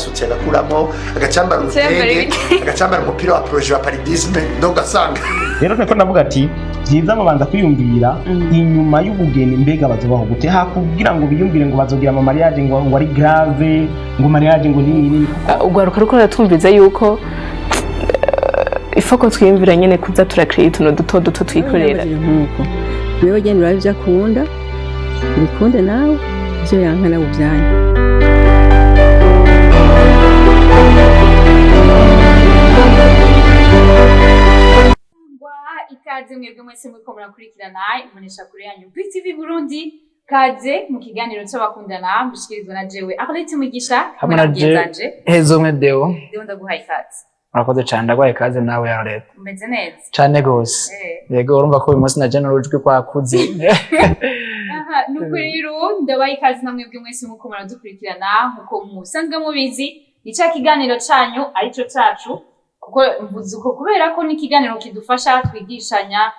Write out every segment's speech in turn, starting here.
Yasutse agakuramo, agacambara Cyambara urutenge, ibitenge. Agacambara umupira wa projet wa paludisme, donc ugasanga Rero niko ndavuga ati byiza babanza kwiyumvira inyuma y'ubugeni, mbega bazobaho gute, hakugira ngo biyumvire ngo bazogira ama mariage ngo ari grave, ngo mariage ngo nini nini. Urwaruka ruko ruratwumviza yuko ifoko twiyumvira nyene kuza turakira utuntu duto duto twikorera. Nkuko wewe genda urabe ibyo akunda ubikunde, nawe ibyo yanka nawe ubyanyu. Ngwa ikaze mwebwe mwese muriko murakurikirana imbonesha kure yanyu BTV Burundi. Kaze mu kiganiro c'abakundana mushikirizwa na jewe Arlette Mugisha Hamwe na mugenzanje Hezomwe Deo. Deo, ndaguhaye ikaze. Murakoze cyane, ndagwaye ikaze nawe Arlette. Umeze neza? Cane gose. Yego, urumva ko uyu munsi naje n'urujwi kwakuze. Aha, nuko rero ndabaha ikaze na mwebwe mwese muko muradukurikirana. Nkuko musanzwe mubizi, ni ca kiganiro canyu arico cacu, kuko mvuze uko kubera ko ni ikiganiro kidufasha twigishanya,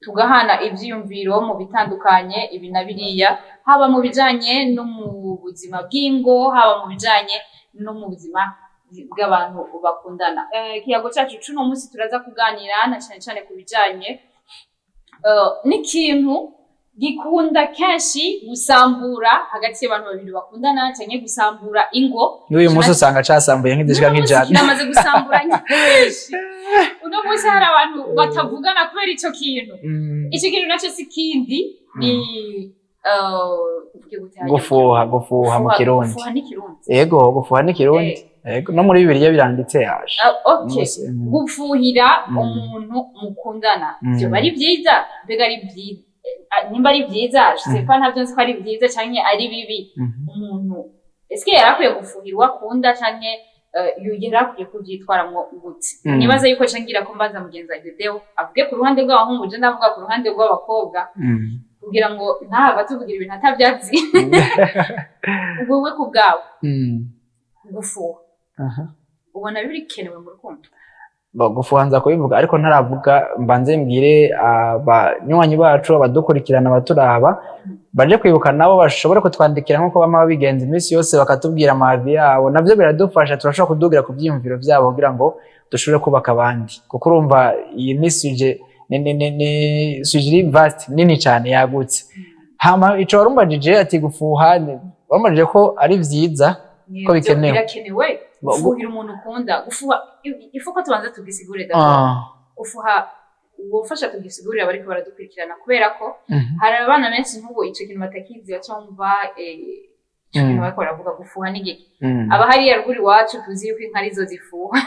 tugahana ivyiyumviro mu bitandukanye ibi na biriya, haba mu bijanye no mu buzima bw'ingo, haba mu bijanye no mu buzima bw'abantu bakundana. Ikiyago cacu c'uno munsi turaza kuganira na cane cane ku bijanye n'ikintu gikunda kenshi gusambura hagati y'abantu babiri bakundana canke gusambura ingo. N'uyu munsi usanga casambuye nk'izishika Uno munsi nk'ijana. Kiramaze gusambura nyinshi. Uno munsi hari abantu batavugana kubera ico kintu. Ico kintu naco si kindi, ni mvuge gute hanyuma? Gufuha, gufuha mu Kirundi. Gufuha ni Kirundi? Yego, gufuha ni Kirundi. Yego, no muri Bibiliya biranditse yaje. Ah, okay. Umunsi, Gufuhira umuntu mukundana vyoba ari vyiza? Mbega ari vyiza? Nimba ari vyiza, je sais pas, ntavyo nzi ko ari vyiza canke ari bibi. Umuntu eske yarakwiye gufuhira uwo akunda, canke yari akwiye kuvyitwaramwo gute? Nibaza yuko cangira ko mbanza mugenzi wanjye Deo avuge ku ruhande rw'abahungu, je ndavuga ku ruhande rw'abakobwa, kugira ngo ntahava tuvugira ibintu atabyazi. Wewe ku bwawe, gufuha ubona bikenewe mu rukundo? Bo, gufuha nza kubivuga, ariko ntaravuga mbanze mbwire abanywanyi bacu, abadukurikirana, abaturaba, baje kwibuka nabo bashobore kutwandikira nk'uko bama babigenza iminsi yose, bakatubwira ama avis yabo. Navyo biradufasha, turashobora kudugira ku vyiyumviro vyabo kugira ngo dushobore kubaka abandi, kuko urumva iyi ni sujet ni sujet iri vaste, nini cane, yagutse. Hama ico warumbajije ati gufuha, warumbajije ko ari vyiza, ko bikenewe. Birakenewe gufuhira umuntu ukunda? Gufuha, ifu ko tubanza tugisigure d'abord. Gufuha, wofasha tugisigurira abariko baradukurikirana, kubera ko hari abana benshi nk'ubu ico kintu batakizi, baca bumva ico kintu bariko baravuga gufuha n'igiki. Aba hariya ruguru iwacu tuzi yuko inka arizo zifuha.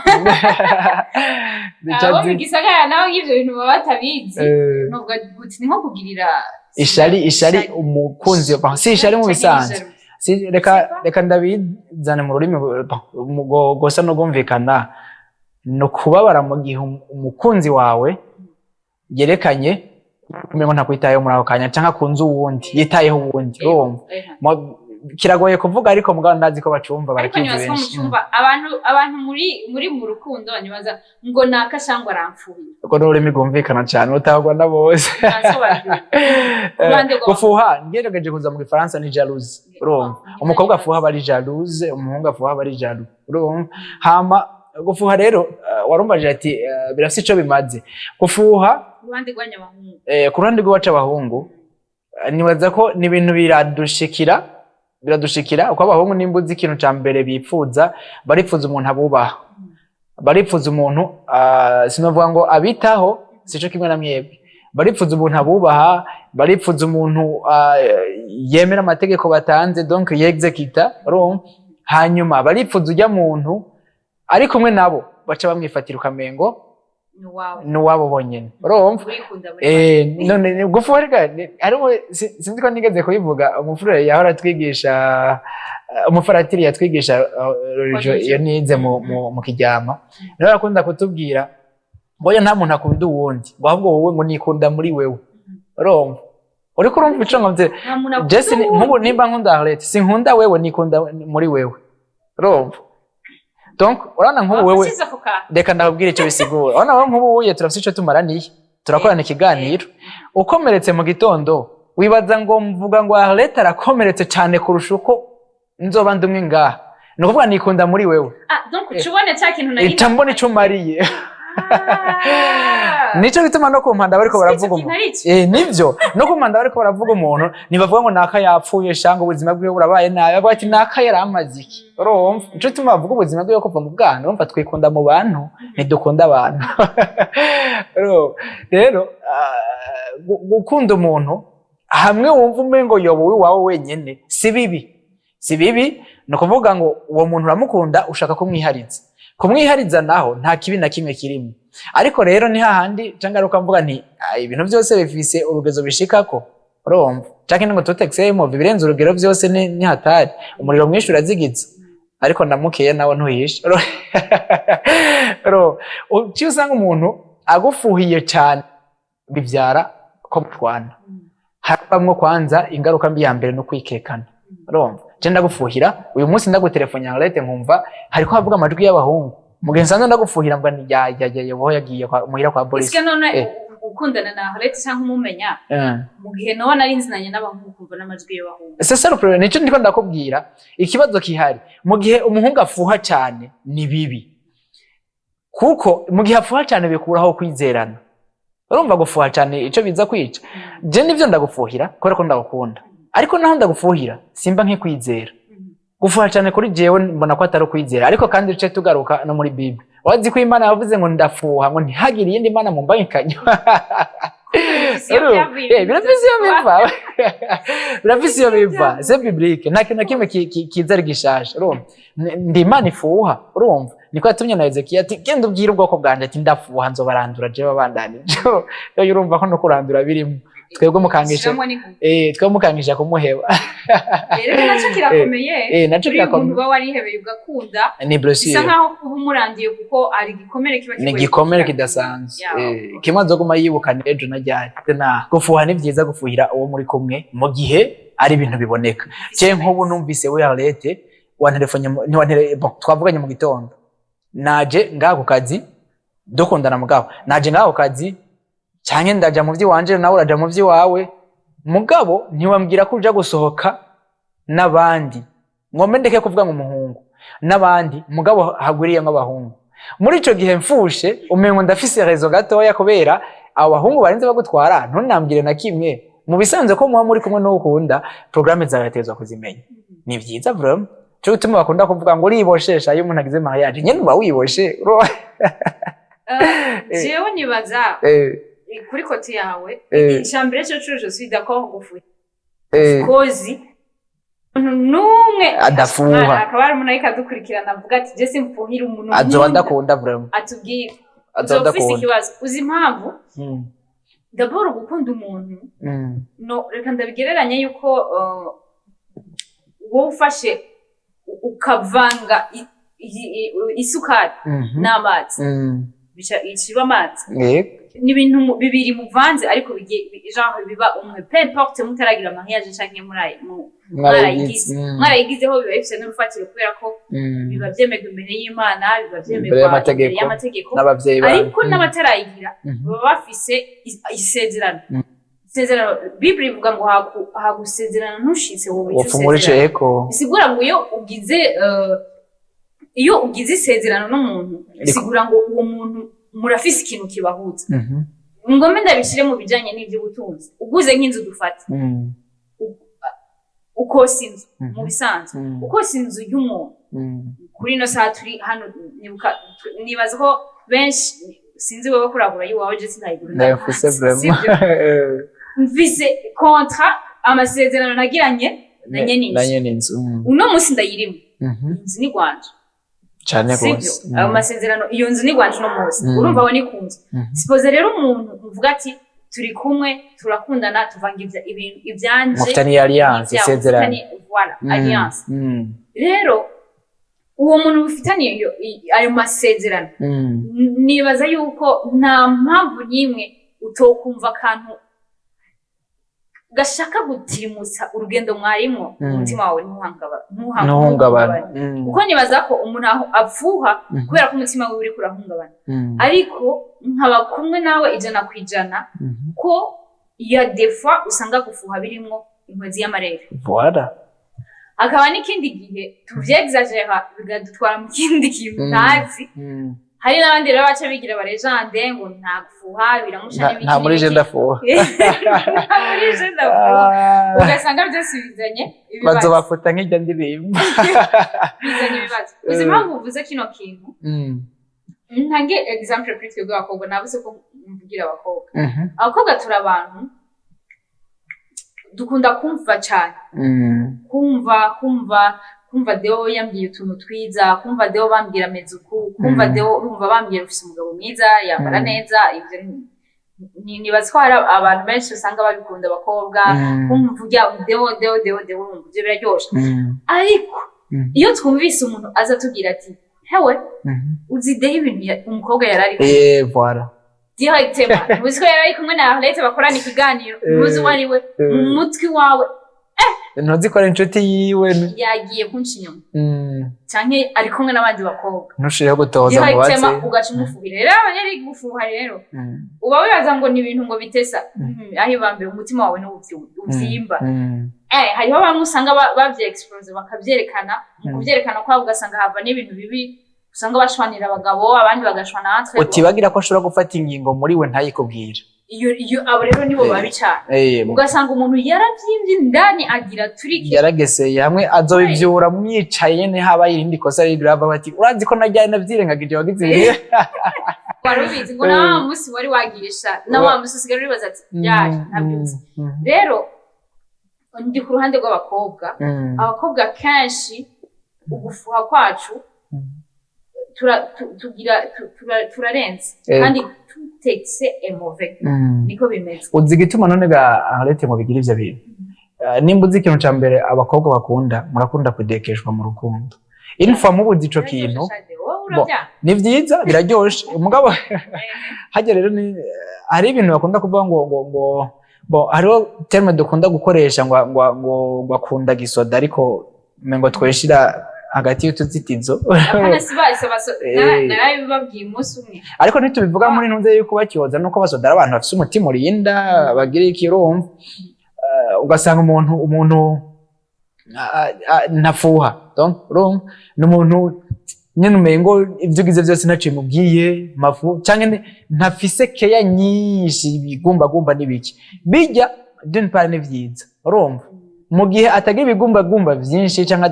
Abo mu gisagara nabo nk'ivyo bintu baba batabizi. Novuga guti ni nko kugirira Ishari, ishari umukunzi, bon, si ishari mu Canke bisanzwe. ishari. Si, reka reka ndabizane mu rurimi bon, gusa no gwumvikana, ni ukubabara mu gihe umukunzi wawe yerekanye umengo ntakwitayeho muri ako kanya, canke akunze uwundi, yitayeho uwundi, urumva. Kiragoye kuvuga, ariko mugabo ndazi ko bacumva. Ariko Barakizi nibaza ko benshi. mucumva abantu muri mu rukundo nibaza ngo naka cyangwa aramfuhira. Urwo ni ururimi rwumvikana cane, rutahurwa na bose. Nasobanukiwe. Ku ruhande rw'abakobwa. Gufuha, ngerageje kuza mu Gifaransa, ni jalousie, urumva. Umukobwa afuha aba ari jalouse, umuhungu afuha aba ari jaloux, urumva. Hama gufuha rero, warumbajije ati birafise ico bimaze gufuha? Ku ruhande rw'abanyabahungu. Ku ruhande rw'iwacu abahungu, nibaza ko ni ibintu biradushikira uko abahungu, nimba uzi ikintu ca mbere bipfuza, baripfuza umuntu abubaha, baripfuza umuntu, sinovuga ngo abitaho, sico kimwe na mwebwe, baripfuza umuntu abubaha, baripfuza umuntu yemera amategeko batanze, donc yexecuta, urumva. Hanyuma baripfuza ujya muntu ari kumwe nabo baca bamwifatira ukamengo Ni uwawe. Ni uwabo bonyene, urumva. Urikunda muri None gufuha reka harimo sinzi ko nigeze kubivuga, umufurere yahora atwigisha, umufaratiri yatwigisha religion, iyo nize mu Kiryama, niwe akunda kutubwira ngo oya, nta muntu akunda uwundi, ngo ahubwo wowe ngo nikunda muri wewe, urumva. Uriko urumva ico nkomvye? Nta muntu akunda Jesse uwundi. Nk'ubu nimba nkunda Arlette, sinkunda wewe, nikunda muri wewe, urumva. Donc urabona nk'ubu wewe Wafashe ako kantu. Reka ndakubwira icyo bisigura. Urabona wowe nk'ubu wuye turafise ico tumaraniye, turakorana ikiganiro, ukomeretse mu gitondo, wibaza ngo mvuga ngo Arlette arakomeretse cyane kurusha uko Nzoba ndi umwe ngaha, ni ukuvuga nikunda muri wewe. Ah, donc ucubone cya kintu nari Ica mbona ico umariye. Ah. Nico gituma no ku mpanda bariko Ico baravuga kintu umuntu ari ico. Nivyo, no ku mpanda bariko baravuga umuntu, ntibavuga ngo naka yapfuye shanga ubuzima bwiwe burabaye nabi, bavuga ati naka yaramaze iki. Urumva, nico gituma bavuga ubuzima bwiwe kuva mu bwana. Urumva, twikunda mu bantu, ntidukunda abantu. Urumva? Rero gukunda umuntu hamwe wumva umengo yoba uwawe wenyene si bibi, si bibi. Ni ukuvuga ngo uwo muntu uramukunda, ushaka kumwihariza. Kumwihariza naho nta kibi na kimwe kirimo, ariko rero ni hahandi cangaruka mvuga nti ibintu byose bifise urugezo bishikako. Urumva, canke ngo tutekisemo ibirenze urugero byose ni hatari. Umuriro mwinshi urazigiza, ariko ndamukeye nawe ntuhishe. Urumva, uciye usanga umuntu agufuhiye cyane bibyara ko mutwana, habamwo kwanza ingaruka mbi ya mbere no kwikekana. Urumva, je ndagufuhira uyu munsi, ndagutelefone Arlette, nkumva hariko havuga amajwi y'abahungu, mugenzi wanjye ndagufuhira, mbwa ni ya ya ya ya yagiye kwa muhira kwa Boris. Ese none ukundana na Arlette cyangwa umumenya mu gihe nawe nari nzinanye n'abahungu, kumva n'amajwi y'abahungu? C'est ça le problème, nico ndiko ndakubwira. Ikibazo kihari, mu gihe umuhungu afuha cyane ni bibi, kuko mu gihe afuha cyane bikuraho kwizerana. Urumva, gufuha cyane ico biza kwica, je nivyo ndagufuhira kubera ko ndagukunda, ariko naho ndagufuhira simba nkikwizera. Gufuha cyane kuri jewe mbona ko atari ukwizera. Ariko kandi duce tugaruka no muri Bible, wazi ko Imana yavuze ngo ndafuha ngo ntihagire iyindi mana mumbangikanye. Birafise iyo biva, birafise iyo biva, c'est biblique. Nta kintu na kimwe kiza ari gishasha. Urumva, ndi Imana ifuha. Urumva, niko yatumye na Ezekiya ati genda ubwire ubwoko bwanje ati ndafuha, nzobarandura jewe babandanije. Rero urumva ko no kurandura birimo. Twebwe mukangisha twebwe mukangisha kumuheba. Rero nacyo kirakomeye. Naco kuri uyu muntu kirakomeye. Uba warihebeye ugakunda, ni bisa blessure. nkaho uba umurandiye, kuko ari igikomere kiba Ni kigoye igikomere gukira. kidasanzwe. Yeah. Kimwe azoguma yibuka ejo na ryari. Na gufuha ni byiza, gufuhira uwo muri kumwe mu gihe ari ibintu biboneka. Je nk'ubu numvise we Arlette wantelefone, ntiwantere, bon, twavuganye mu gitondo, naje ngaha ku kazi, dukundana mugabo naje ngaha ku kazi canke ndaja mu vy'iwanje, nawe uraja mu vy'iwawe, mugabo ntiwambwira ko uja gusohoka n'abandi, ngombe ndeke kuvuga ngo umuhungu n'abandi, mugabo hagwiriyemwo abahungu. Muri ico gihe mfushe umengo ndafise raison gatoya, kubera abo bahungu barinze bagutwara ntunambwire na kimwe. Mu bisanzwe ko muba muri kumwe n'ukunda, programme zawe yategezwa kuzimenya. Ni vyiza vraiment, cyo gituma bakunda kuvuga ngo uriboshesha. Iyo umuntu agize mariage nyene uba wiboshe. Jewe nibaza kuri côté yawe, icambere cyo cyo je suis d'accord gufuha kozi umuntu n'umwe Adafuha. Akaba ari umuntu ariko adukurikirana avuga ati je simfuhira umuntu Azoba nkunda. adakunda vraiment. Atubwire. Azoba uzoba ufise adakunda. ikibazo. Uzi impamvu? D'abord gukunda umuntu, no reka ndabigereranye yuko wowe ufashe ukavanga isukari n'amazi, bica ikiba amazi. Ni ibintu bibiri muvanze, ariko genre biba umwe, peu importe mutaragira mariage canke mwarayigize. Mwarayigizeho biba bifise n'urufatiro, kubera ko biba vyemerwa imbere y'Imana, biba Imbere vyemerwa y'amategeko. imbere y'amategeko. N'abavyeyi banyu. Ariko n'abatarayigira baba bafise isezerano. Isezerano, Bible ivuga ngo hagusezerana ntushitse wowe ico Wofungura ico usezerana. eko. Bisigura ngo iyo ugize isezerano n'umuntu, bisigura ngo uwo muntu murafise ikintu kibahuza. Ngombe ndabishire mu bijanye n'ivy'ubutunzi. Uguze nk'inzu dufate, ukosa inzu, mu bisanzwe ukosa inzu y'umuntu, kuri ino saha turi hano, nibuka nibaza ko benshi, sinzi wewe kuragura iwawe, je sindayigura. Ndayafise vraiment. Sivyo? Mfise contrat, amasezerano nagiranye na nyene Na inzu. nyene inzu. Uno munsi ndayirimo, inzu ni gwanje. Cane Sivyo? gose. Ayo masezerano, iyo nzu ni gwanje uno munsi. Urumva, aho ni ku nzu. Suppose rero umuntu muvuga ati turi kumwe, turakundana, tuvanga ibintu ivyanje Mufitaniye alliance, n'ivyawe, isezerano. Voilà, alliance. Rero uwo muntu mufitaniye ayo masezerano, nibaza yuko nta mpamvu n'imwe utokumva akantu gashaka gutirimutsa urugendo mwarimwo, umutima wawe Ntuhungabane. Kuko nibaza ko umuntu aho apfuha kubera ko umutima wiwe uriko urahungabana, ariko nkaba kumwe nawe 100%, ko ya des fois usanga gufuha birimwo inkwezi y'amarere. Voilà. Hakaba n'ikindi gihe tuvyexagera, bikadutwara mu kindi kintu ntazi. Hari n'abandi rero baca bigira aba légende ngo nta gufuha, biramusha n'ibiki Nta muri je n'ibiki. Ndafuha. Nta muri je ndafuha. Ugasanga byose bizanye ibibazo. Bazobafuta nk'irya ndirimbo. Bizanye ibibazo. Uzi impamvu uvuze kino kintu? Ntange exemple kuri twebwe abakobwa. Navuze ko mvugira abakobwa. Abakobwa turi abantu dukunda kumva cyane. Kumva Deo yambwiye utuntu twiza, kumva Deo bambwira ameze uku, kumva Deo, urumva, bambwira ufise umugabo mwiza, yambara neza. Ivyo nibaza ko hari abantu benshi usanga babikunda, abakobwa. Kumva urya Deo, Deo, Deo, Deo, urumva ivyo biraryoshe. Ariko iyo twumvise umuntu aza atubwira ati: "Hewe, uzi Deo ibintu umukobwa yari ari Eh, voilà. directement, uzi ko yari ari kumwe na Arlette bakorana ikiganiro, ntuzi uwo ari we mu mutwe wawe." Ntuzi ko ari inshuti yiwe. "Yagiye kunca inyuma canke ari kumwe n'abandi bakobwa." Ntushireho gutoza ngo batse. Directement ugaca umufuhira. Rero abanyari gufuha rero, uba wibaza ngo ni ibintu ngo bitesa. Aho ibambere umutima wawe niwo uvyimba. Hariho bamwe usanga bavye expose, bakavyerekana. Mu kuvyerekana kwabo ugasanga hava n'ibintu bibi, usanga bashwanira abagabo, abandi bagashwana natwe. Utibagira ko ashobora gufata ingingo muri we ntayikubwira. Iyo abo rero nibo babi cane. Ugasanga umuntu yaravyimbye indani, agira turike. Yarageseye hamwe azobivyura mwicaye nyene, habaye irindi kosa riri grave, bati: "Urazi ko najyanye navyirengagije, wagize ibi." Wari ubizi ngo na wa musi wari wagirisha, na wa musi usigaye uribaza ati: "Yaje ntabyutse." Rero ndi ku ruhande rw'abakobwa. Abakobwa kenshi ugufuha kwacu turarenze kandi tutetse emove, niko bimeze. Uzi igituma none ga Arlette ngo bigira ivyo bintu? Nimba uzi ikintu ca mbere abakobwa bakunda, murakunda kudekeshwa mu rukundo. Une fois mubuze ico kintu, Wowe urabyanga. Ni vyiza, biraryoshe, umugabo hajya rero ni hari ibintu bakunda kuvuga ngo bo hariho terme dukunda gukoresha ngo akunda gisoda, ariko ngo tweshira hagati y'utuzitizo. Apana, si base baso. Narabibabwiye umunsi umwe. Ariko ntitubivuga muri ntuze yuko bakiyoza nuko basoda ari abantu bafise umutima urinda bagira iki, urumva. Ugasanga umuntu ntafuha. Donc urumva ni umuntu nyene umengo ibyo ugize byose ntaco bimubwiye, mafu canke ntafise keya nyinshi, ibigumbagumba n'ibiki bijya. D'une part ni vyiza, urumva, mu gihe atagira ibigumbagumba vyinshi canke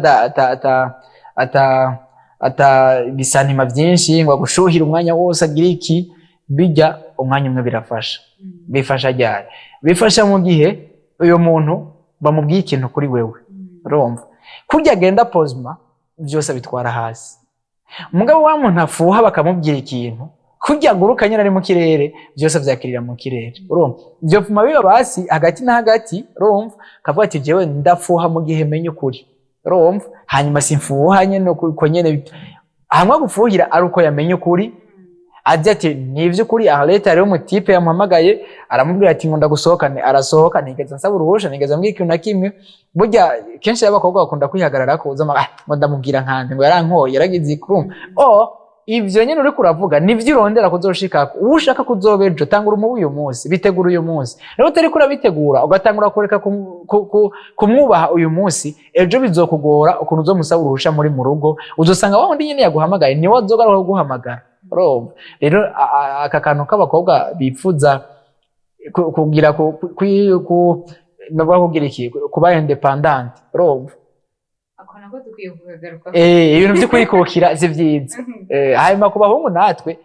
ata ibisantima vyinshi ngo agushuhire umwanya wose, agira iki, bijya umwanya umwe birafasha. Bifasha ryari? Bifasha mu gihe uyo muntu bamubwiye ikintu kuri wewe, urumva kurya agenda pozima byose abitwara hasi. Umugabo wa muntu afuha, bakamubwira ikintu, kurya aguruka nyine ari mu kirere, byose avyakirira mu kirere, urumva vyopfuma biba basi hagati na hagati. Urumva kavuga ati: "Jewe ndafuha mu gihe menye ukuri," urumva, hanyuma simfuha nyene uko nyene hamwe gufuhira ari uko yamenye ukuri, azi ati: "Ni ivy'ukuri, Arlette hariho umu type yamuhamagaye, aramubwira ati ngo ndagusohokane, arasohoka, ntigeze ansaba uruhusha, ntigeze ambwira ikintu na kimwe." Burya kenshi abakobwa bakunda kwihagararako, uzama ngo ndamubwira nkande, ngo yarankoye, yaragize ikurumva. Oh, ivyo nyene uriko uravuga nivyo urondera kuzoshikako. Uwo ushaka kuzoba ejo, tangura umubi uyu munsi, bitegura uyu munsi. Rero utariko urabitegura, ugatangura kureka kumwubaha uyu munsi, ejo bizokugora ukuntu uzomusaba uruhusha muri mu rugo. Uzosanga wa wundi nyene yaguhamagaye niwe azogaruka kuguhamagara. Urumva rero aka kantu k'abakobwa bipfuza kugira ku novuga kugira iki, kuba indépendante, urumva. Ako nako dukwiye kukagaruka. Ibintu vyo kwikukira si vyiza. Hanyuma ku bahungu natwe,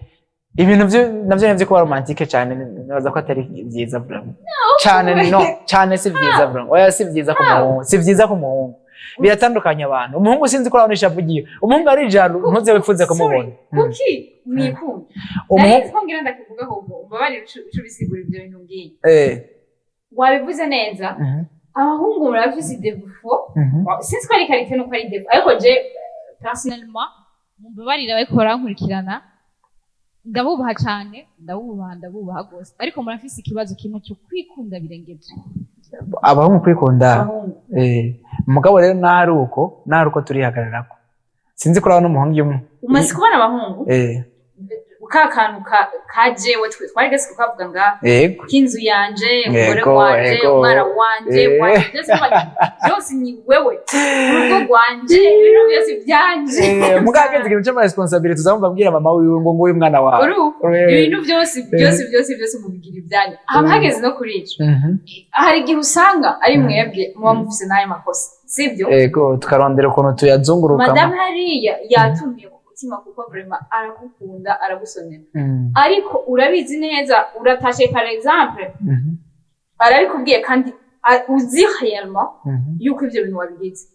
ibintu vyo navyo nivyo kuba romantique cyane, nibaza ko atari vyiza vraiment cyane. No cyane si vyiza vraiment. Oya, si vyiza ku muhungu, si vyiza ku muhungu. Biratandukanya abantu. Umuhungu sinzi ko urabona ishavu ryiwe. Umuhungu ari jaloux, ntuze wifuze kumubona. Kuki mwikunda? Umuhungu Nari ko ngira ndakivuga, ahubwo umbabarire uce ubisigura ibyo bintu mbwiye. Wabivuze neza. Abahungu murafise défaut. Sinzi ko ari qualité nuko ari défaut, ariko je personnellement, mumbabarire bariko barankurikirana, ndabubaha cyane, ndabubaha, ndabubaha rwose, ariko murafise ikibazo kimwe cyo kwikunda birengeje. Abahungu kwikunda? Abahungu. Umugabo rero nahari uko turihagararako. Sinzi ko urabona umuhungu iyo Umaze kubona abahungu? Ka kantu ka jewe twari gasi kukavuga nga k'inzu yanje, umugore wanje, umwana wanje, wanje, byose byose ni wewe, urugo rwanje, ibintu byose byanje. Mugageze ikintu c'ama responsabilité, uzamumva abwira mama wiwe ngo nguyu mwana wawe. Ibintu byose byose byose byose mubigira ibyanyu. Haba hageze no kuri ico, hari igihe usanga ari mwebwe muba mufise n'ayo makosa, sibyo? Yego, tukarondera ukuntu tuyazungurukamo. Madamu hariya yatumiye ku mutima, kuko vraiment aragukunda, aragusonera, ariko urabizi neza uratashe, par exemple, arabikubwiye kandi uzi réellement yuko ivyo bintu wabigize.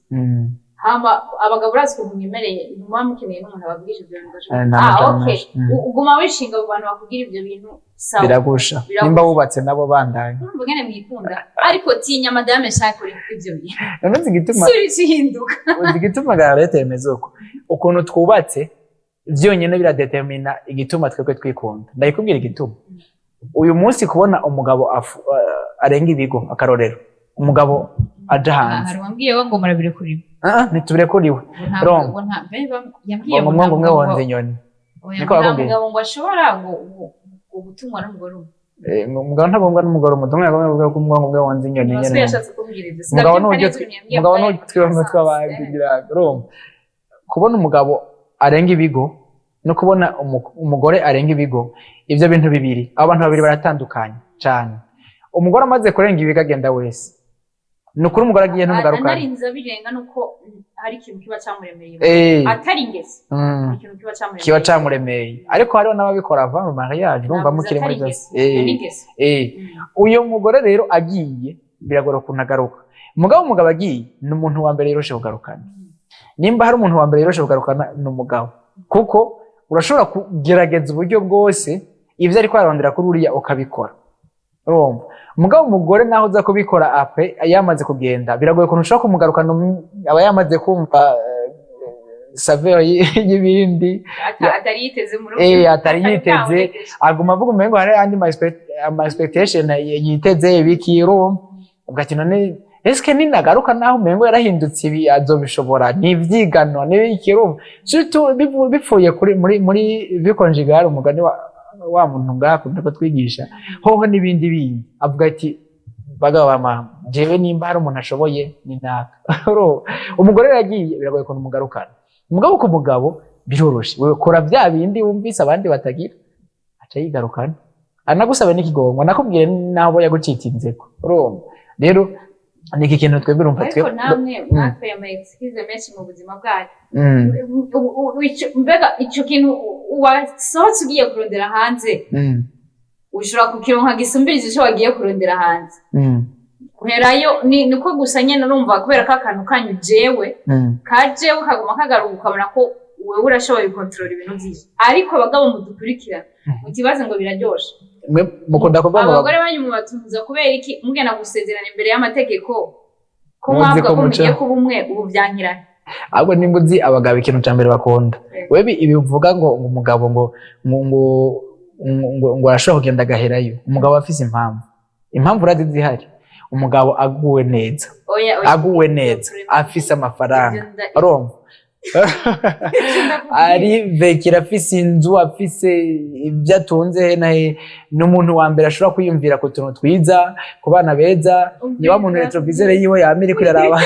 Hama abagabo, urazi ukuntu mwemereye, ntimuba mukeneye n'umuntu ababwije ivyo bintu. Nta Ah, majambo okay. menshi. Uguma wishinga abo bantu bakubwira ivyo bintu, sawa. Biragusha. Biragusha. Nimba wubatse nabo bandanye. Urumva ngene mwikunda, ariko tinya madame nshaka kuri ivyo bintu. None uzi igituma? Sura ikihinduka. Uzi igituma ga leta yemeza uko ukuntu twubatse? Byonyine biradetermina igituma twebwe twikunda. Ndabikubwira igituma. Uyu munsi kubona umugabo arenga ibigo, akarorero umugabo aja hanze. Hari uwambwiye ngo murabirekuriwe. Ah, ntitubirekuriwe. Wrong. Ngo nta yambwiye ngo ngo umwe ngo umwe nta wonze mugabo- inyoni. Oya, Niko ngo nta bakubwiye. mugabo ngo ashobora ngo gutungwa n'umugore umwe. Umugabo ntabwo n'umugore umwe, umwe umwe umwe umwe wonze inyoni Niba nyene. yashatse kumbwira ibyo. Umugabo Sinabyibuka n'uburyo neza ibintu yambwiye, umugabo mugabo n'utwibamwe tw'abandi ngira urumva. Kubona umugabo arenga ibigo no kubona umugore arenga ibigo, ivyo bintu bibiri, abo bantu babiri baratandukanye cane. Umugore amaze kurenga ibigo agenda wese. Ni ukuri, umugore agiye ntumugarukana. Anarinze abirenga nuko hari ikintu kiba cyamuremereye, atari ingeso, ikintu kiba cyamuremereye. Kiba camuremeye, ariko hariho n'ababikora avant le mariage, urumva Navuze mukiri muri atari byose. ingeso. Iyo ni ingeso. Uyo mugore rero agiye, biragora ukuntu agaruka. Umugabo, umugabo agiye ni umuntu wa mbere yoroshe kugarukana. Nimba hari umuntu wa mbere yoroshe kugarukana, ni umugabo, kuko urashobora kugerageza uburyo bwose ibyo ariko ararondera kuri uriya ukabikora, urumva. Umugabo, umugore naho uza kubikora après yamaze kugenda, biragoye ukuntu ushobora kumugarukana. Aba yamaze kumva saveur y'ibindi. Atari yiteze muri Atari yiteze. Aguma avuga umengo hari andi ama expectation yiteze ibiki, urumva. Uvuga ati: "None eske ninagaruka, naho umengo yarahindutse, ibi azobishobora?" Ni ivyigano n'ibiki, urumva. Surtout bipfuye kuri muri vie conjugale, umugani wa muntu ngaha akunda kutwigisha hoho n'ibindi bindi, avuga ati: "Bagabo ba mama, jewe nimba hari umuntu ashoboye ni naka." Urumva, umugore yagiye biragoye ukuntu umugarukana. Umugabo, ku mugabo biroroshe. Wewe kora bya bindi wumvise abandi batagira, aca yigarukana, anagusaba n'ikigongo, anakubwire n'abo yagucitinzeko. Urumva rero ni iki kintu twebwe, urumva, Ariko twebwe namwe mwatwaye ama excuse menshi mu buzima bwanyu. Mbega ico kintu wasohotse ugiye kurondera hanze, ushobora kukironka gisumbirije ico wagiye kurondera hanze? Uherayo ni niko gusa nyene. Urumva, kubera ko akantu kanyu jewe kajewe kaguma kagaruka, ukabona ko wewe urashoboye gukontorora ibintu vyinshi, ariko abagabo mudukurikira mutibaze ngo biraryoshe. Mwe mukunda kuvuga ngo Abagore banyu mubatunza kubera iki? Mugenda gusezerana imbere y'amategeko ko Muzi mwavuga ko ko muca. mugiye kuba umwe, ubu vyankiranye. Ahubwo nimba uzi abagabo ikintu ca mbere bakunda, wewe ibi uvuga ngo umugabo ngo arashobora kugenda agaherayo, umugabo afise impamvu urazi zihari. Umugabo aguwe neza, Oya, oya. aguwe neza, afise amafaranga, Ivyo urumva, ivyo ndakubwiye. ari vekira, afise inzu, afise ibyo atunze he na he, ni umuntu wa mbere ashobora kwiyumvira ku tuntu twiza, ku bana beza. Niba muntu rétroviseur yiwe yama iriko iraraba.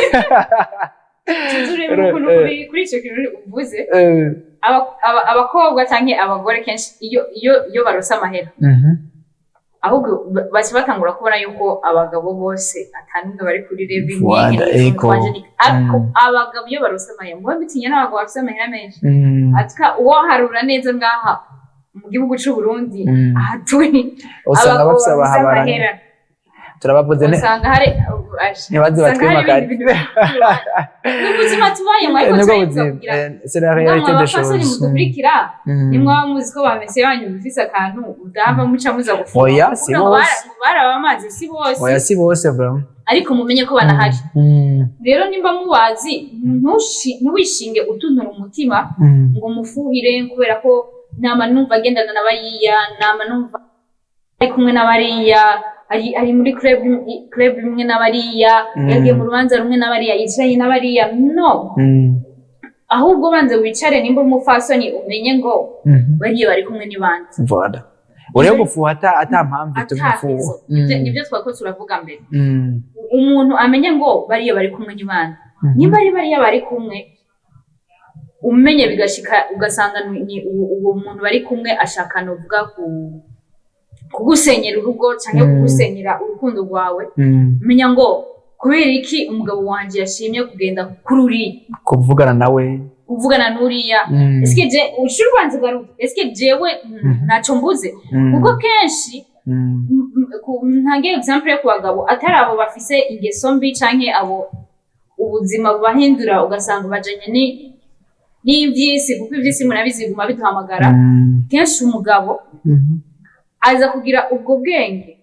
Tuzurebe ukuntu kuri ico kintu uvuze, abakobwa canke abagore kenshi iyo barose amahera, ahubwo baca batangura kubona yuko abagabo bose atanumwe bari kuri level imwe. Voilà, ego. Ariko abagabo iyo barose amahera, mube mutinya n'abagabo bafise amahera menshi. Atuka uwoharura neza ngaha mu gihugu c'u Burundi, aha turi, Usanga abagabo bafise bafise abahabara. amahera Turabavuze usanga hari ntibaze usanga hari batwimakane. ibindi bintu. N'ubuzima tubayemo, ariko Nibwo turabivuga buzima. kugira C'est la réalité namwe des abapfasoni choses. mudukurikira, nimwaba muzi ko bamese banyu bifise akantu udahava muca muza gufunga. Oya, si Kuvuga ngo bose. ngo barabamaze, si bose. Oya, si bose vraiment. Ariko mumenye ko banahari. Rero nimba mubazi, ntiwishinge utuntura umutima ngo mufuhire kubera ko nama numva agendana na bariya, nama numva ari kumwe na bariya, ari muri club imwe na bariya, yagiye mu rubanza rumwe na bariya, yicaranye na bariya. No. Ahubwo banze wicare, nimba uri umupfasoni, umenye ngo bariya bari kumwe ni bande. Voilà, urebe gufuha ata mpamvu ituma Atakizo. ufuha. Nibyo twako turavuga mbere. Umuntu amenye ngo bariya bari kumwe ni bande. Nimba ari bariya bari kumwe, umenye bigashika ugasanga ni uwo muntu bari kumwe ashaka, novuga, ku kugusenyera urugo cyangwa kugusenyera urukundo rwawe, menya ngo kubera iki umugabo wanje yashimye kugenda kuri uriya, kuvugana nawe, kuvugana n'uriya. Eske je ushuri ubanza ugaruka, eske jewe ntacyo mbuze? Kuko kenshi ntange exemple yo ku bagabo, atari abo bafise ingeso mbi canke abo ubuzima bubahindura ugasanga bajanye n'ivy'isi, kuko ivy'isi murabizi biguma biduhamagara. Kenshi umugabo aza kugira ubwo bwenge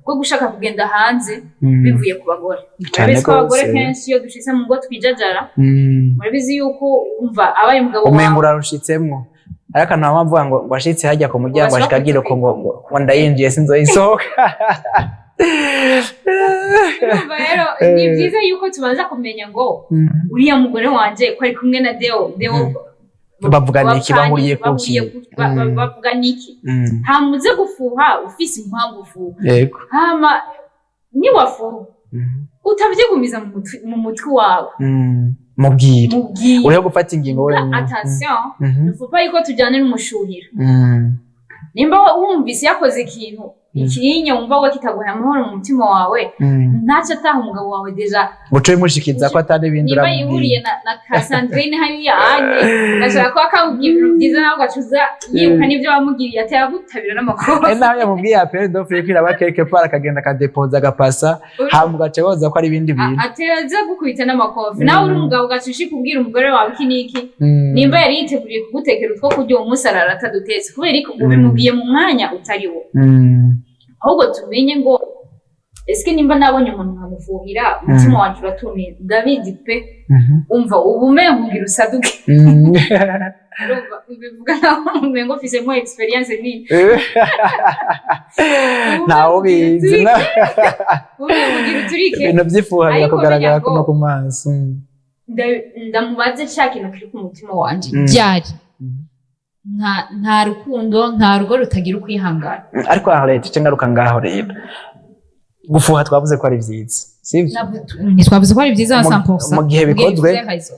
bwo gushaka kugenda hanze bivuye ku bagore. Cane Murabizi ko abagore gose. kenshi iyo dushitse mu ngo twijajara. Murabizi yuko umva abaye umugabo Umenga wawe urarushitsemwo, ariko nta mpamvu ngo ashitse hajya ku muryango, Ngo ashika agira uko ngo ndayinjiye sinzoyisohoka. Urumva rero ni byiza yuko tubanza kumenya ngo uriya mugore wanje ko ari kumwe na Deo, Deo Bavugana iki? Bahuriye kuki? Bavuga niki? Hamuze gufuha ufise impamvu ufuha. Hama niwafuha, utavyigumiza mu mutwe wawe. Mubwire. Mubwire. Uriho gufata ingingo wenyine. Attention, il yuko tujyane n'umushuhira. Nimba wumvise yakoze ikintu ikirinya, wumva ko kitaguha amahoro mu mutima wawe, ntacyo ataha umugabo wawe déjà. Uce bimushikiza ko atari ibindi Nimba uramubwira. yihuriye na Cassandrine hariya anye, gashaka kuba kamubwira ibintu byiza, nawe ugacuza yibuka n'ibyo wamugiriye, atera gutabira n'amakuru. Ari naho yamubwiye appel d'offre ko iraba quelque part, akagenda akadepoza, agapasa, hama ugaca woza ko ari ibindi bintu. Atera aza gukubita n'amakofi. Nawe uri umugabo, ugaca ushika ubwira umugore wawe iki n'iki. Nimba yari yiteguriye kugutekera utwo kurya, uwo munsi arara atadutetse kubera ko ubimubwiye mu mwanya utari wo. Ahubwo tumenye ngo eske nimba nabonye umuntu nkamufuhira, umutima wanje uratumiye, ndabizi pe. Umva, ubu umengo ugira usaduke. Urumva ubivuga naho umengo ufisemo experience nini. Ntawe ubizi. Umengo ugira uturike. Ibintu by'ifuha Ariko birakugaragara menya ko no ngo ku maso. Ndamubaze ca kintu kiri ku mutima wanje. Byari nta rukundo, nta rugo rutagira ukwihangana. Ariko Arlette, icyo ngaruka ngaho rero, gufuha twavuze ko ari byiza, sibyo? Ntitwavuze ko ari byiza 100%. Mu gihe bikozwe,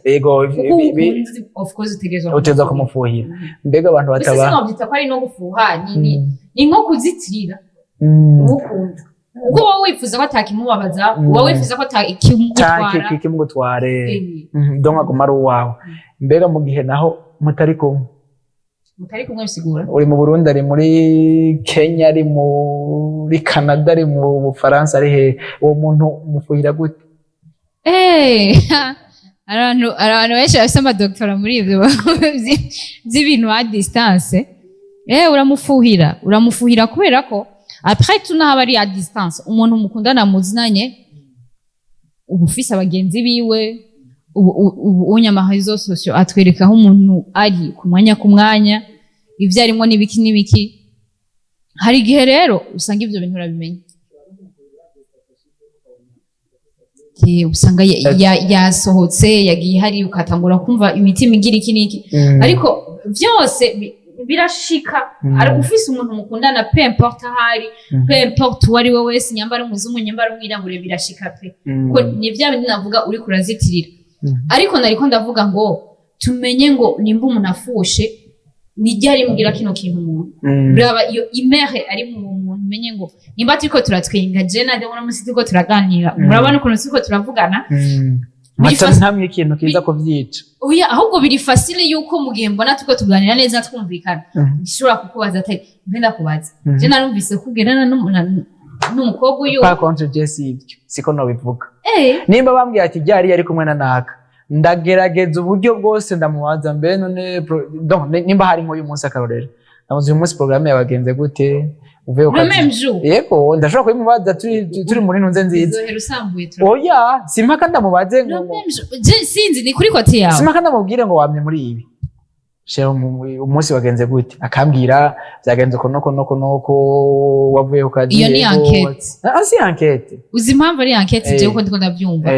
yego. Kuko ukunze, of course utegerezwa utegerezwa kumufuhira. Mbega abantu Mbese bataba sinobyita ko ari no gufuha, ni nko kuzitirira uwukunda, kuko uba wifuza ko atakimubabaza, uba wifuza ko atakimugutwara. Canke kimugutware. Donc aguma ari uwawe. Mbega mu gihe naho mutari kumwe? Mutari kumwe bisigura? Uri mu Burundi, ari muri Kenya, ari muri Canada, ari mu Bufaransa, ari he, uwo muntu umufuhira gute? Hari abantu benshi bafise amadoktora muri ivyo vy'ibintu à distance. Uramufuhira kubera ko après tout, naho aba ari à distance, umuntu mukundana muzinanye, uba ufise abagenzi biwe. Ubu unye ama réseaux sociaux atwereka aho umuntu ari ku mwanya ku mwanya, ivyo arimwo n'ibiki n'ibiki. Hari igihe rero usanga ivyo bintu urabimenya. Usanga yasohotse yagiye hari, ukatangura kumva imitima igira iki n'iki. Ariko vyose birashika. Ariko ufise umuntu mukundana, peu importe ahari, peu importe uwo ari we wese, nyamba ari umuzungu, nyamba ari umwirabure, birashika pe. Ko ni vya bindi navuga, uriko urazitirira. Ariko nariko ndavuga ngo tumenye ngo nimba umuntu afushe, ni ryari mbwira kino kintu umuntu. Raba iyo imere ari mu muntu, umenye ngo nimba turiko turatwenga, je na Deo uno munsi turiko turaganira, murabona ukuntu turiko turavugana. Maca ntamwe ikintu kiza kuvyica. Oya, ahubwo biri facile yuko mu gihe mbona turiko tuganira neza, twumvikana, nshobora kukubaza atari mbe ndakubaza, je narumvise ko ugendana n'umukobwa uyu. Par contre je si ibyo siko nobivuga. Nimba bambwiye ati ryari yari kumwe na naka, ndagerageza uburyo bwose ndamubaza mbe none donc nimba hari nk'uyu munsi, akarorero, ndamuzi uyu munsi programme yabagenze gute uvuye ku Le kazi. même jour? Yego, ndashobora kubimubaza turi muri ntunze nziza. Izohera usambuye tura. Oya, simpaka ndamubaze Le ngo même jour. Je sinzi, ni kuri côté yawe. Simpaka ndamubwire ngo wamye muri ibi. Chéri, umunsi wagenze gute?" Akambwira byagenze uko nuko nuko nuko, wavuye ku kazi. Iyo ni Yego. enquête. Ah, si enquête. Uzi impamvu ari enquête? Jewe uko ndiko ndabyumva,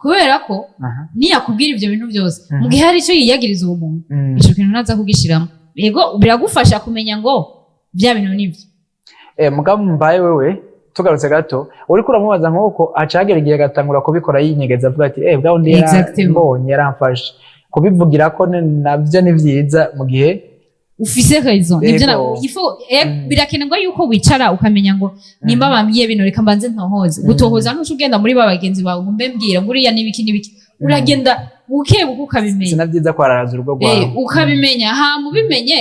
kubera ko niyakubwira ivyo bintu byose, mu gihe hari icyo yiyagiriza uwo muntu, ico kintu ntaza kugishiramo. Yego, biragufasha kumenya ngo bya bintu nibyo. Mugabo mbaye wewe, tugarutse gato, uriko uramubaza nk'uko acagera igihe agatangura kubikora yinyegeza, avuga ati: "Eh, bwa wundi yarambonye, yaramfashe." Kubivugira ko navyo ni vyiza mu gihe ufise raison, nibyo. Birakenerwa yuko wicara ukamenya ngo nimba bambwiye bino, reka mbanze ntohoze. Gutohoza, ntuca ugenda muri ba bagenzi bawe ngo mbe mbwira ngo uriya n'ibiki n'ibiki. Uragenda buke buke ukabimenya. Sina vyiza kwararaza urugo rwawe. Ukabimenya, hama ubimenye,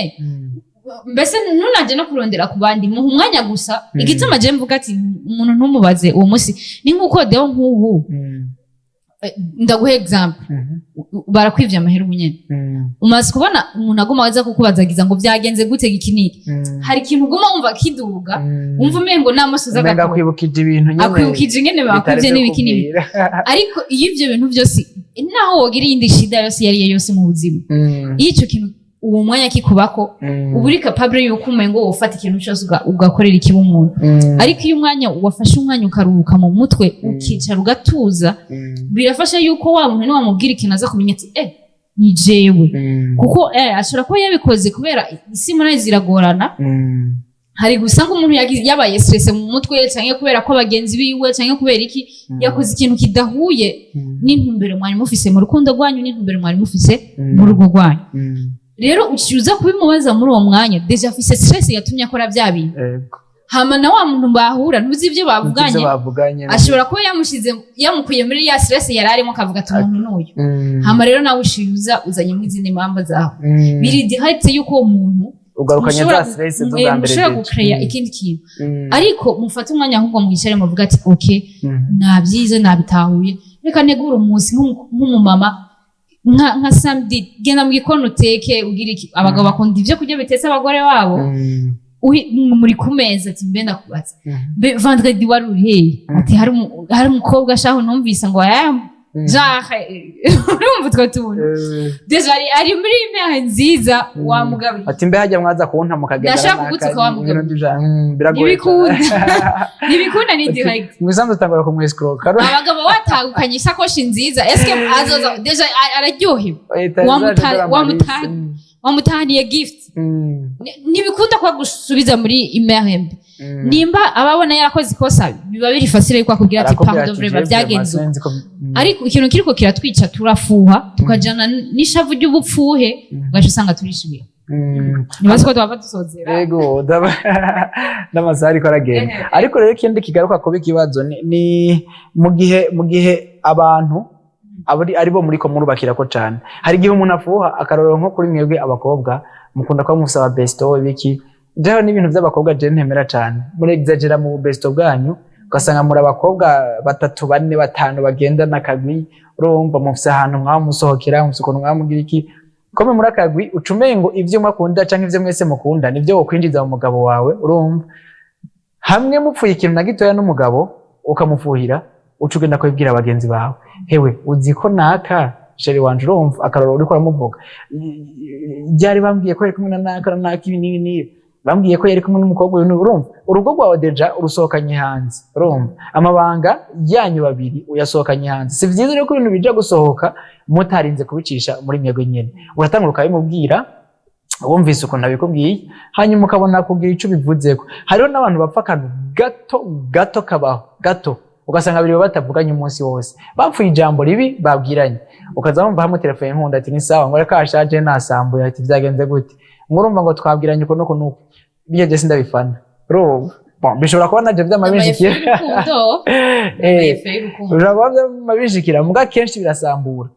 mbese ntunaje no kurondera ku bandi, muha umwanya gusa. Igituma je mvuga ati umuntu ntumubaze uwo munsi, ni nk'uko deo nk'ubu, ndaguha example, barakwivye amahera ubu nyene. Umaze kubona umuntu aguma aza kukubazagiza ngo byagenze gute, iki n'iki. Hari ikintu uguma wumva kiduga, wumva umengo n'amaso Umenga z'agakora akwibukije ibintu nyene akwibukije ingene bakwivye bitari n'ibiki n'ibiki. kubwira. Ariko iyo ivyo bintu byose, naho wogira iyindi shida yose iyo ari yo yose mu buzima, iyo ico kintu uwo mwanya kikubako, uba uri capable yuko umengo wofata ikintu cyose ugakorera ikiba umuntu. Ariko iyo umwanya wafashe umwanya ukaruhuka mu mutwe, ukicara ugatuza, birafasha yuko wa muntu niwamubwira ikintu aza kumenya ati: "Eh, ni jewe." Kuko ashobora kuba yabikoze kubera isi muri ziragorana. Hari gusanga umuntu yabaye stress mu mutwe, canke kubera ko bagenzi biwe, canke kubera iki, yakoze ikintu kidahuye n'intumbero mwari mufise mu rukundo rwanyu, n'intumbero mwari mufise mu rugo rwanyu. Rero uciye uza kubimubaza muri uwo mwanya, déjà afise stress yatumye akora bya bintu. Hama na wa muntu bahura, ntuzi ibyo bavuganye. Ivyo bavuganye. Ashobora kuba yamushize, yamukuye muri ya stress yari arimo, akavuga ati: "Umuntu n'uyu." Hama rero nawe uciye uza uzanyemo izindi mpamvu zawe. Biri direct yuko uwo muntu Ugarukanye mushobora za stress z'ubwa mbere. Mushobora Déjà. gucreya ikindi kintu. Ariko mufate umwanya, ahubwo mwicare muvuga ati: "Ok, nabyize, nabitahuye, reka negure umunsi nk'umumama, nka samedi genda mu gikoni uteke, ugira iki." Abagabo bakunda ibyo kurya bitetse abagore babo. Muri ku meza ati: "Mbe ndakubaza, mbe vendredi wari uri hehe?" Ati: Hari umukobwa shaho numvise ngo aya genre." Urumva utwo tuntu, déjà ari muri imbeho nziza wamugaburiye. Ati: "Mbe hajya mwaza kunta mukagenda?" Ndashaka kugutuka wa mugabo. Biragoye. Ntibikunda, ntibikunda, ni direct. Mu bisanzwe utangura kumwesikoroka. Abagabo watahukanye isakoshi nziza, eske azoza déjà araryohewe. Wamutahaniye gift. Ntibikunda ko agusubiza muri imere mbi. Nimba ababona yarakoze ikosa, biba biri facile yuko akubwira ati: "Pardon, vraiment byagenze uko." Ariko ikintu kiriko kiratwica, turafuha tukajana n'ishavu ry'ubupfuhe, ugaca usanga turishimira. Nibaze ko twaba dusozera. Yego, n'amasaha ariko aragenda. Ariko rero ikindi kigaruka kuba ikibazo ni mu gihe abantu ari bo muri ko murubakirako cane. Hari igihe umuntu afuha, akarorero nko kuri mwebwe abakobwa mukunda kuba musaba besto ibiki. Jewe n'ibintu by'abakobwa je ntemera cane, muri exagera mu besto bwanyu, ugasanga muri abakobwa batatu, bane, batanu bagendana akagwi. Urumva mufise ahantu mwaba musohokera, mufise ukuntu mwaba mugira iki kome muri akagwi, uca umengo ivyo mwakunda canke ivyo mwese mukunda nivyo wokwinjiza mu mugabo wawe. Urumva hamwe mupfuye ikintu na gitoya n'umugabo, ukamufuhira, uca ugenda kubibwira bagenzi bawe: "Hewe, uzi ko naka chéri wanje?" Urumva akarorero, uriko uramuvuga ryari, bambwiye ko yari kumwe na naka na naka, ibi n'ibi n'ibi, bambwiye ko yari kumwe n'umukobwa uyu n'uyu. Urumva urugo rwawe déjà urusohokanye hanze, urumva amabanga yanyu babiri uyasohokanye hanze. Si vyiza rero ko ibintu bija gusohoka mutarinze kubicisha muri mwebwe nyene. Uratangura ukabimubwira, wumvise ukuntu abikubwiye, hanyuma ukabona kugira ico ubivuzeko. Hariho n'abantu bapfa akantu gato gato kabaho gato, ugasanga biri batavuganye umunsi wose, bapfuye ijambo ribi babwiranye. Ukaza wumva hamwe telefone nkunda ati: "Ni sawa?" Ngo: "Reka ashaje nasambuye." Ati: "Vyagenze gute?" Ngo: "Urumva ngo twabwiranye uko nuko nuko." Bijya je sindabifana. Urumva, bon, bishobora kuba navyo vyama binshikira. Y'urukundo. Bishobora kuba vyama binshikira, muga kenshi birasambura.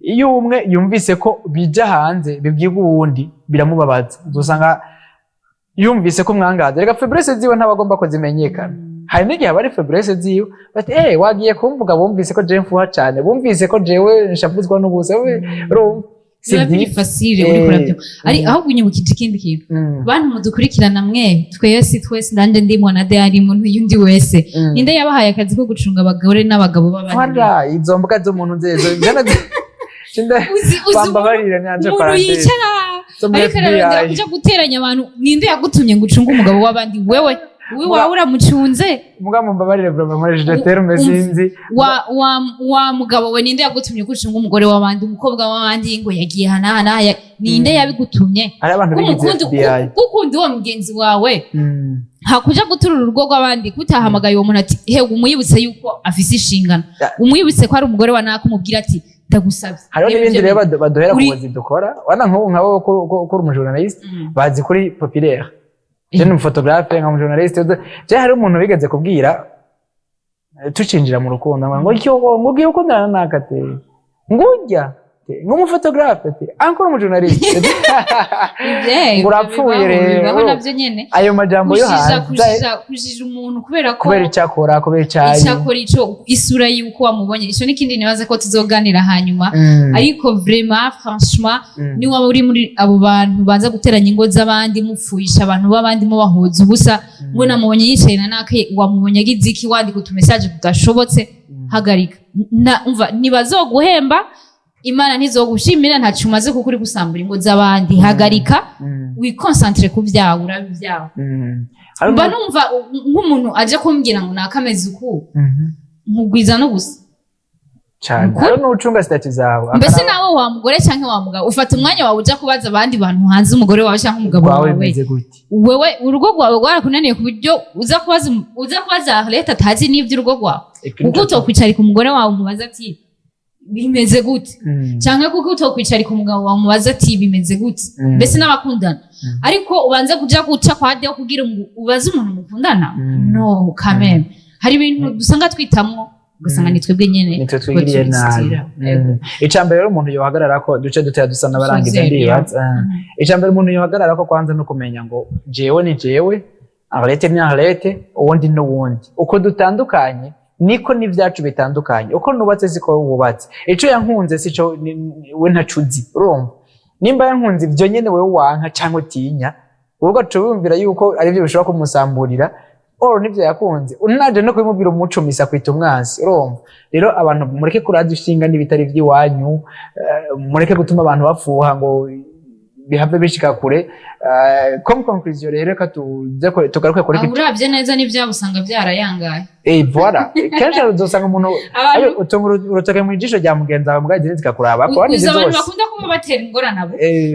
Iyo umwe yumvise ko bija hanze bibwirwa uwundi, biramubabaza. Uzosanga yumvise ko mwangaza. Reka faiblesse ziwe ntabagomba ko zimenyekana. Hari n'igihe aba ari faiblesse ziwe, bati: "Eh, wagiye kumvuga, bumvise ko jewe mfuha cane, bumvise ko jewe nshavuzwa n'ubusa." Urumva si Biba biri byiza. facile, uriko urabyumva ari ahubwo unyibukije ikindi kintu. Bantu mudukurikirana mwe, twese twese, nanje ndimo na de arimo n'uyundi wese, ninde yabahaye akazi ko gucunga abagore n'abagabo b'abandi? Voilà, izo mbuga z'umuntu nzezo Uzi bambabarire nyanje umuntu parenthèse. yicara Zo muri Ariko ararondera FBI. kuja guteranya abantu. Ninde yagutumye ngo ucunge umugabo w'abandi? Wewe wawe uramucunze? Muga mumbabarire vraiment, nkoresheje terme sinzi. Wa mugabo we, ninde yagutumye ko ucunga umugore w'abandi, umukobwa w'abandi, ngo yagiye hana? Ninde yabigutumye? Hari abantu bigize FBI. Gukunda uwo mugenzi wawe, hakuja guturura urugo rw'abandi, kutahamagaye uwo muntu ati: "Hewe", umwibutse yuko afise inshingano, umwibutse ko ari umugore wa naka, umubwira ati: "Ndagusabye." Hariho Reba n'ibindi ibyo rero bintu. baduhera ku Uri- buzi dukora wana nk'ubu nkabo ko uri umujournaliste, bazi kuri populaire, je ni umuphotographe, nka umujournaliste. Je hari umuntu bigeze kubwira, tucinjira mu rukundo, ngo icyo ngo ugiye gukundana naka te, ngujya te nk'umuphotographe te, encore umujournaliste, ngo urapfuye. Bibaho Rero nabyo nyene. Ayo majambo yo Kujija, hanze, kujija umuntu kubera ko kubera icyakora, kubera icyayi, icyakora, ico isura y'uko wamubonye, ico n'ikindi nibaza ko tuzoganira hanyuma. Ariko vraiment, franchement, ni waba uri muri abo bantu baza guteranya ingo z'abandi, mupfuyisha abantu b'abandi, mubahuza ubusa, ngo namubonye yicaye na nake, wamubonye agize iki, wandika utumessage tudashobotse, hagarika. Na umva, ntibazoguhemba, Imana ntizogushimira, ntacyo umaze kuko uri gusambura ingo z'abandi. Hagarika, wiconcentre ku byawe, urabe ibyawe. Hari Mba numva nk'umuntu aje kumbwira ngo nakameze uku, nkugwiza no gusa. Cyane. Ukuri. Hari n'ucunga statut zawe. Mbese nawe wa mugore cyangwa wa mugabo, ufata umwanya wawe uja kubaza abandi bantu hanze umugore wawe cyangwa umugabo wawe wawe bimeze gute? Wewe urugo rwawe rwarakunaniye ku buryo uza kubaza leta atazi n'iby'urugo rwawe? Kuko utokwicarika umugore wawe umubaza ati: "Bimeze gute?" Cyangwa kuko utokwicarika umugabo wawe umubaza ati: "Bimeze gute?" Mbese n'abakundana, ariko ubanze kuja guca kwa deo kugira ngo ubaze umuntu mukundana? No kameme, hari ibintu dusanga twitamwo, ugasanga ni twebwe nyene Nitwe twigiriye nabi. Tubizitira. Icambere rero umuntu yohagarara ko duce dutera dusa n'abarangiza, Sozeri, ndibaza. Icambere umuntu yohagarara ko kwanza no kumenya ngo jewe ni jewe, Arlette ni Arlette, uwundi n'uwundi. Uko dutandukanye niko n'ibyacu bitandukanye. Uko nubatse siko wubatse. Ico yankunze sico we ntacuzi. Urumva, nimba yankunze ibyo nyene wewe wanka cyangwa utinya, wowe ugaca wumvira yuko aribyo bishobora kumusamburira, oro nivyo yakunze, unaje no kubimubwira umucumisa kwita umwansi. Urumva rero, abantu mureke kuraza ishinga n'ibitari iby'iwanyu, mureke gutuma abantu bafuha ngo bihave bishika kure. Comme conclusion rero, reka tugaruke kuri Aho uravye neza n'ivyabo usanga vyarayangaye. Voilà, kenshi uzosanga umuntu Abantu utunga urutoke mu ijisho rya mugenzi wawe, mbwa izindi zikakuraba ko uzi abantu zose. Bakunda kuba batera ingorane abo,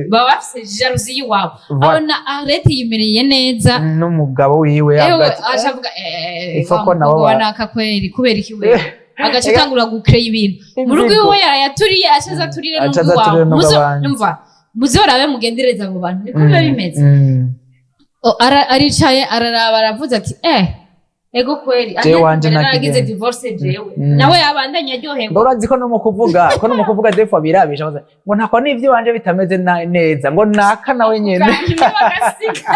baba bafise jalousie y'iwabo. Voilà. Abona Arlette yimereye neza n'umugabo wiwe, ewe, avuga ati, aca avuga Ifo wa ko nabo mukobwa wa naka kweri, kubera iki wewe? Agaca atangura gucréa ibintu mu rugo Inzigo. iwe yarayaturiye, aca aza aturire Aca aza aturire n'urw'iwawe. n'urw'abandi. Umva, muzorabe mugendereze abo bantu, niko biba bimeze. Aricaye araraba, aravuze ati: "Ego kweri, Jewe wanje mbere naragize ntakigenda." divorce jewe." Nawe yabandanya aryoherwa. Ngo urazi ko no mu kuvuga des fois birabisha, baza ngo ntako n'ivyo wanje bitameze neza, ngo naka nawe nyene. Hanyuma bagasiga.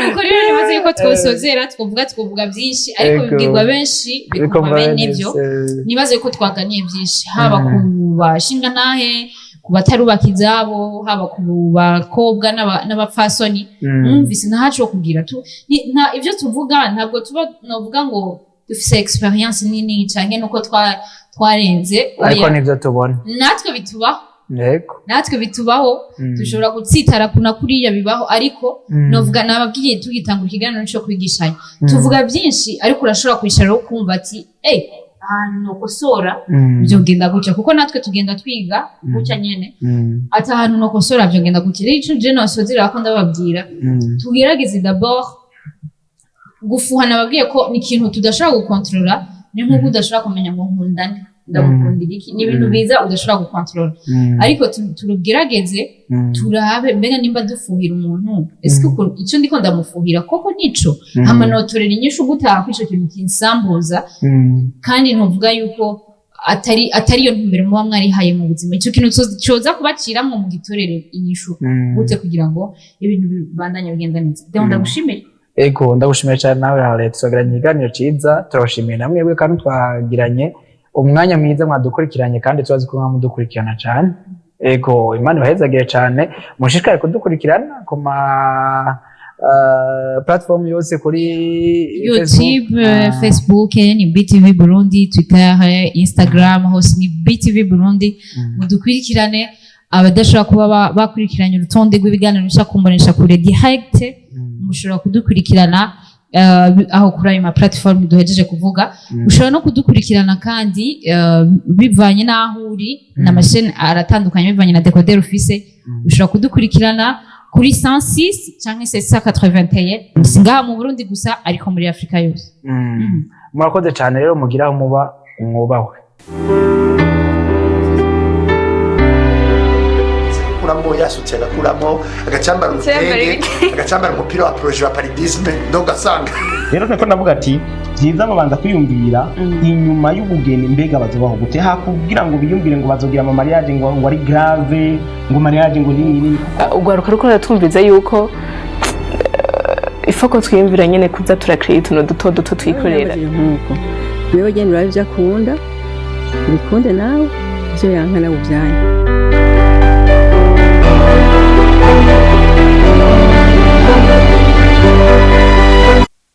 Nuko rero nibaze yuko twosozera. Twovuga byinshi, ariko bibwirwa benshi bikumva bene byo. Nibaze yuko twaganiye byinshi, haba ku bashingantahe, ku batarubaka izabo, haba ku bakobwa n'abapfasoni. Mwumvise ntahacu wo kugira tu nta ibyo tuvuga, ntabwo tuba novuga ngo dufise experience nini canke nuko twarenze. Ariko Oya. nivyo tubona. Natwe bitubaho. Natwe bitubaho. Dushobora gutsitara kuna kuriya, bibaho, ariko novuga nababwiye tugitanga ikiganiro cyo kwigishanya, tuvuga byinshi, ariko urashobora kwicara ukumva ati: "Eh, ahantu nokosora byogenda gutya," kuko natwe tugenda twiga gutya nyene, ati: "Ahantu nokosora byogenda gutya." Rero ico je nosozera ko ndababwira, tugerageze d'abord gufuha. Nababwiye ko ni ikintu tudashobora gukontorora, ni nk'uko udashobora kumenya ngo nkundane ndamukundira iki, ni ibintu biza udashobora gukontorora, ariko turugerageze, turabe mbega nimba dufuhira umuntu, ese icyo ndiko ndamufuhira koko nico? Hama notorera inyishu gutaha ko ico kintu kinsambuza, kandi ntuvuga yuko atari iyo ntumbero muba mwarihaye mu buzima. Ico kintu coza kubaciramwo, mugitorere inyishu gute kugira ngo ibintu bibandanye bigenda neza. Deo, ndagushimire. Ego, ndagushimiye cyane nawe Harriet, twagiranye ikiganiro ciza. Turabashimiye namwebwe kandi twagiranye umwanya mwiza, mwadukurikiranye kandi tubazi ko mwamudukurikirana cyane. Ego, Imana ibahezagire cyane, mushishikare kudukurikirana ku ma platform yose, kuri YouTube, Facebook. Facebook ni BTV Burundi, Twitter, Instagram hose ni BTV Burundi. Mudukurikirane. Abadashobora kuba bakurikiranye urutonde rw'ibiganiro bisha kumbonesha kure direct, mushobora kudukurikirana aho kuri ayo ma platform duhejeje kuvuga. Ushobora no kudukurikirana kandi bivanye n'aho uri, n'amasheni aratandukanye bivanye na décodeur ufise. Ushobora kudukurikirana kuri 106 canke 781, si ngaha mu Burundi gusa, ariko muri Afrika yose. Murakoze cyane rero, mugira aho muba mwubahwe. Agakuramo yasutse, agakuramo agacambara urutenge, agacambara umupira wa projet wa paludisme, donc ugasanga Rero niko ndavuga ati byiza babanza kwiyumvira inyuma y'ubugeni, mbega bazobaho gute, hakugira ngo biyumvire ngo bazogira ama mariage ngo ari grave, ngo mariage ngo nini nini. Urwaruka ruko ruratumviza yuko ifoko twiyumvira nyene kuza turakira utuntu duto duto twikorera. Nk'uko wewe genda urabe ibyo akunda, ubikunde nawe, ibyo yanka nawe ubyanke.